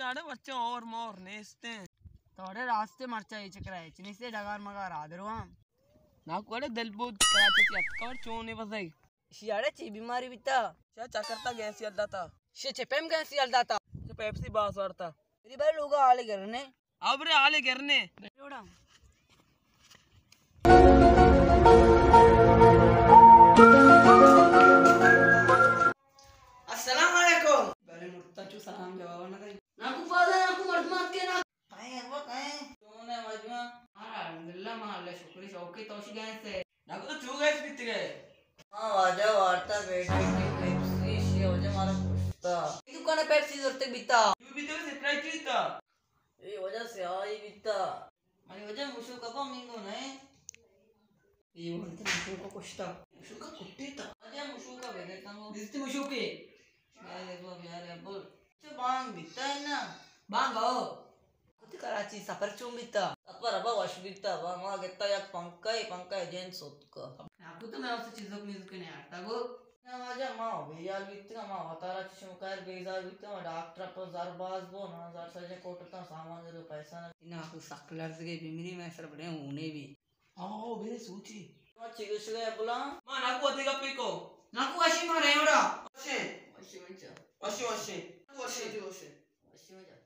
اڑے مرچاں اور مور نیستیں۔ تو اڑے راستے مرچاں اے چکر ءَ ہچ نیستے، ڈگار مگار آدرواں۔ ناکو اڑے دل بود کراچی چی اتکا اور چونے بزائی۔ شی اڑے چی بیماری بیتا؟ شا چکر تا گینسی الدا تا۔ شی چے پیم گینسی الدا تا؟ شا پیپسی باس وارتا۔ میری بھائی لوگا آلے گرنے۔ ابرے آلے گرنے۔ لوڑا۔ السلام علیکم۔ بلے مرتا چو سلام جواب نہ دے۔ ناکو پادا، ناکو مردمات کے نا۔ کئے ابا، کئے؟ چون ئے واجہ؟ ہاں، الحمدللہ، ما اللہ شکر شوقی توشی گئے سے۔ ناکو تو چو گئے بیتگے؟ ہاں واجہ، وارتا بیٹھ بیٹھ پیپسی، شی واجہ مارا پشتا۔ اے دکان پیپسی زرتے بیتا۔ یو بیتگے سپرائٹ بیتا۔ اے واجہ سیاہی بیتا۔ منی واجہ مشوک ابا مینگو نئے۔ اے وانت مشوک کشتا۔ مشوک کٹیتا۔ واجہ مشوک بگے تنگو۔ دستی مشوکے۔ یار ابا، یار ابا۔ چو بانگ بیتا ہے نا؟ بانگ آؤ۔ کتی کراچی سفر چون بیتا؟ سفر ابا وش بیتا، ابا ما گتا یک پنکھا، پنکھا جن سوتکا۔ ناکو تو میں اسے چیزک میزک نے آتا گو۔ نا واجہ ما بیال بیتگا، ما وتارا چشم کار بیزار بیتگا، ما ڈاکٹر پر زر باز بو، نا زر سجے کوٹتا سامان دے پیسہ نا۔ ناکو سک لرزگے بمری، میں سر بڑے ہونے بھی۔ آؤ، میرے سوچی۔ ما چی گوشگا ہے بلا؟ ما ناکو ادے گپے کو۔ ناکو اشی ما ریوڑا۔ اشی۔ اشی وجہ۔ اشی، اشی۔ اشی، اشی۔ اشی وجہ۔